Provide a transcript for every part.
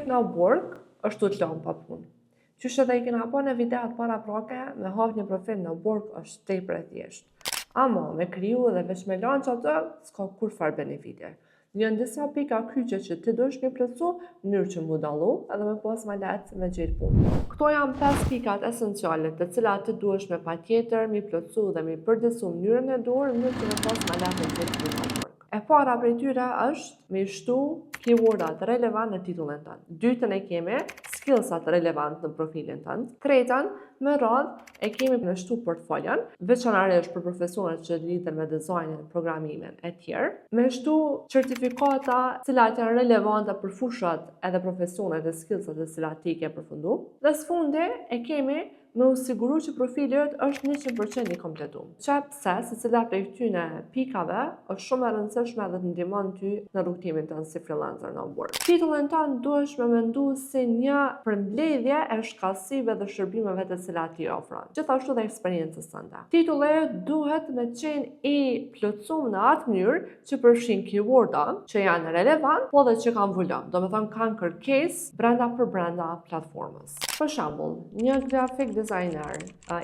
në Upwork është tu të lënë pa punë. Qysh edhe i kena pa në videot paraprake, me hap një profil në Upwork është tepër e thjeshtë. Ama, me kriju edhe veç me lanë që atë, s'ka kurrfarë benefiti. Janë disa pika kyçe që ti duhesh me plotësu, në mënyrë që mu dallu edhe me pas ma lehtë me gjetë punë. Këto janë 5 pikat esenciale të cilat ti duhesh me patjetër mi plotësu dhe mi përditësu mënyrën e duhur në mënyrë që me pas ma lehtë me gjetë punë në Upwork. E para prej tyre është me shtu keywordat relevant në titullin tënd. Dytën e kemi skillsat relevant në profilin tënd. Tretën, me radhë, e kemi me shtu portfolion, veçanërisht për profesionet që lidhen me dizajnin, programimin e tjerë. Me shtu certifikata cilat janë relevante për fushat edhe profesionet e skillsat e cilat ti ke përfundu. Dhe së fundi e kemi me u siguru që profili yt është 100% i kompletu. Që pse, se cila prej këtyne pikave është shumë e rëndësishme dhe të ndihmon ty në rrugëtimin tënd si freelancer në Upwork. Titullin tënd duhesh me mendu si një përmbledhje e shkathtësive dhe shërbimeve të cilat ti ofron. Gjithashtu dhe eksperiencës tënde. Titulli duhet me qenë i plotësuar në atë mënyrë që përfshin keyworda që janë relevant, po dhe që kanë volum, do me thënë kanë kërkesë brenda për brenda platformës. Për shembull, një graphic designer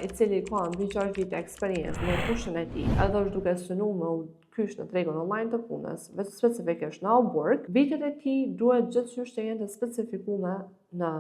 i cili ka mbi 6 vite eksperiencë në fushën e tij, edhe është duke synu me u kysh në tregun online të punës, vetë specifikisht në Upwork, vitet e tij duhet gjithçysh të jenë të specifikume në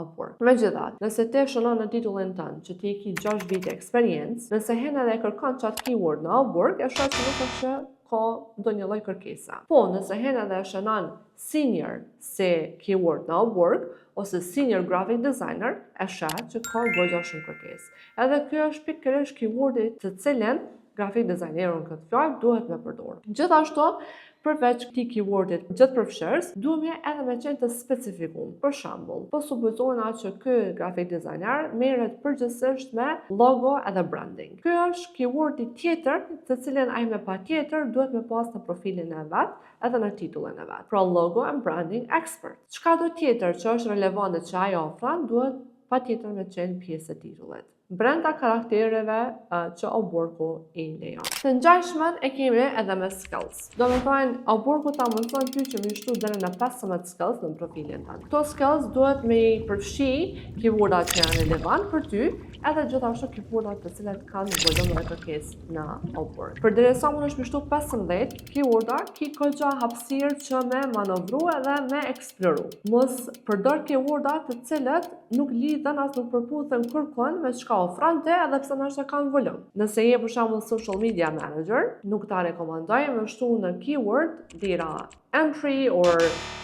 Upwork. Megjithatë, nëse ti shënon në titullin tënd që ti ki 6 vite eksperiencë, nëse hen edhe kërkon qatë keyword në Upwork, e shoh që nuk është që ka ndonjë lloj kërkesa. Po, nëse hen edhe e shënon senior si keyword në Upwork, ose senior graphic designer, e sheh që ka goxha shumë kërkesë. Edhe kjo është pikërisht keywordi të cilin graphic designeru në këtë fjalë duhet me përdorë. Gjithashtu, përveç këtij keywordit gjithë përfshirës, duhet edhe me qenë të specifikum. Për shembull, po supozojna që ky graphic designer merret përgjithsisht me logo edhe branding. Ky është keywordi tjetër të cilin ai me patjetër duhet me pas në profilin e vet edhe në titullin e vet. Pra logo and branding expert. Çka do tjetër që është relevante që ai ofron, duhet patjetër me qenë pjesë e titullit brenda karaktereve që Upworku i lejon. Të ngjajshmen e kemi edhe me skills. Do me thënë, Upworku ta mundëson ty që me shtu deri në 15 skills në profilin tënd. Këto skills duhet me i përfshi keywordat që janë relevant për ty, edhe gjithashtu keywordat të cilat kanë volum dhe kërkesë në Upwork. Përderisa mund është me shtu 15 keyworda, ki goxha hapësirë që me manovru edhe me eksploru. Mos përdor keyworda të cilët nuk lidhen as nuk përputhen kërkon me çka ofron ti edhe pse ndoshta kanë volum. Nëse je për shembull social media manager, nuk ta rekomandoj me shtu në keyword data entry or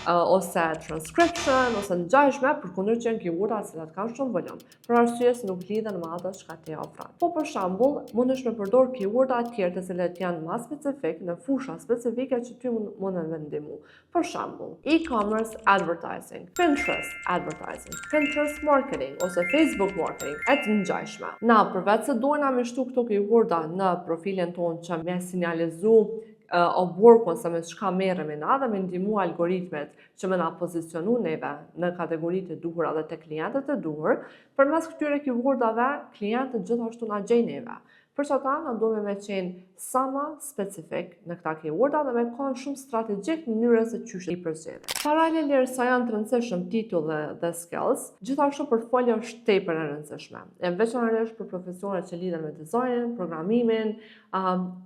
ose transcription ose ngjashme, përkundër që janë keyworda të cilat kanë shumë volum, për arsye se nuk lidhen me ato çka ti ofron. Po për shembull, mundesh me përdor keyworda të tjerë të cilët janë më specifik në fusha specifike që ty mundën me ndihmu. Për shembull, e-commerce advertising, Pinterest advertising, Pinterest marketing ose Facebook marketing, e të ngjashme. Na, përveç se dojna me shtu këto keyworda në profilin tonë që me sinjalizu Upworkun se me çka merremi na dhe me ndihmu algoritmet që me na pozicionu neve në kategoritë e duhura dhe te klientët e duhur, përmes këtyre keywordave klientët gjithashtu na gjejnë neve. Për që ata, na duhemi me qenë sa ma specifik në këta keyworda dhe me kanë shumë strategjik në mënyrën se qysh i përzgjedhim. Paralelisht sa janë të rëndësishëm titull dhe skills, gjithashtu portfolio është tepër e rëndësishme. E veçanërisht për profesionet që lidhen me dizajnin, programimin,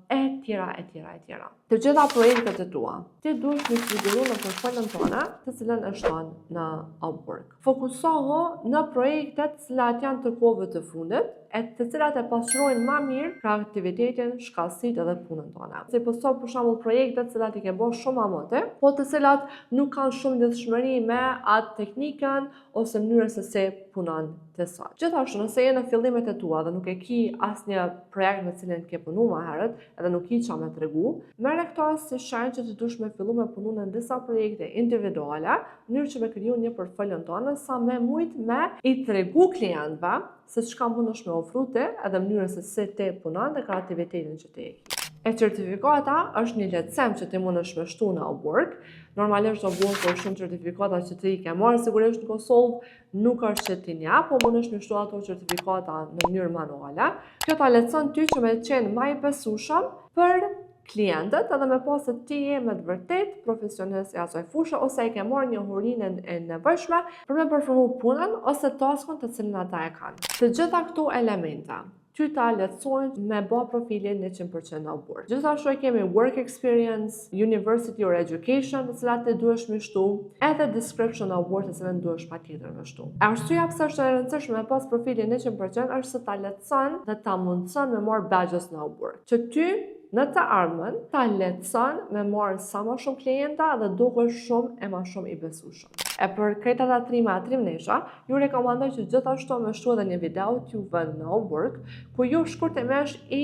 e tjera, e tjera, e tjera. Të gjitha projektet e tua, ti duhesh me siguru në portfolion tënde, të cilën e shton në Upwork. Fokusohu në projektet të cilat janë të kohëve të fundit, e të cilat e pasqyrojnë më mirë kreativitetin, shkathtësitë edhe punën tënde. Si posto për shembull projekte të cilat i ke bërë shumë më moti, po të cilat nuk kanë shumë lidhshmëri me atë teknikën ose mënyrën se si punon të sot. Gjithashtu, nëse je në fillimet e tua dhe nuk e ki asnjë projekt me cilin ke punu më herët, edhe nuk ki qa me tregu, merre këto si shenjë që të dush me fillu me punu në disa projekte individuale, në mënyrë që me kriju një portfolion tonë, sa me mujt me i tregu klientëve se çka mundesh me ofru ti, edhe mënyrën se si ti punon dhe kreativitetin që ti e ki. E certifikata është një lehtësim që ti mundesh me shtu në Upwork. Normalisht Upwork është shumë certifikata që ti i ke marrë sigurisht në Kosovë, nuk është që ti nja, po mundesh me shtu ato certifikata në mënyrë manuale. Kjo ta lehtëson ty që me qenë më i besueshëm për klientët edhe me pa se ti je me të vërtet profesionist i asaj fushë ose e ke marrë njohurinë e nevojshme për me performu punën ose taskun të cilën ata e kanë. Të gjitha këto elementa ty ta lehtësojnë me ba profilin 100% në Upwork. Gjithashtu e kemi work experience, university or education, të cilat të duhesh me shtu, edhe description of work, të cilën duhesh patjetër me shtu. Arsyeja pse është e rëndësishme me pas profilin 100% është se ta lehtëson dhe ta mundëson me marr badges në Upwork. Që ty në të ardhmen ta lehtëson me marrë sa më shumë klienta dhe dukesh shumë e më shumë i besueshëm. E për krejt ata trima e trimnesha, ju rekomandoj që gjithashtu me shtu edhe një video t'ju vën në Upwork, ku ju shkurtimisht i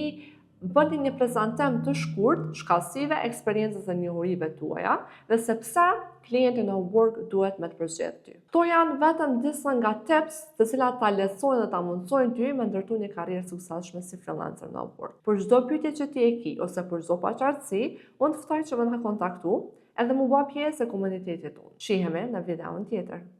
bëni një prezentim të shkurt shkathtësive, eksperiencës dhe njohurive tuaja dhe sepse klienti në Upwork duhet me të përzgjedh ty. Këto janë vetëm disa nga tips të cilat ta lehtësojnë dhe ta mundësojnë ty me ndërtu një karrierë suksesshme si freelancer në Upwork. Për çdo pyetje që ti e ki ose për çdo paqartësi, unë të ftoj që më na kontaktu edhe mu bë pjesë e komunitetit tonë. Shihemi në videon tjetër.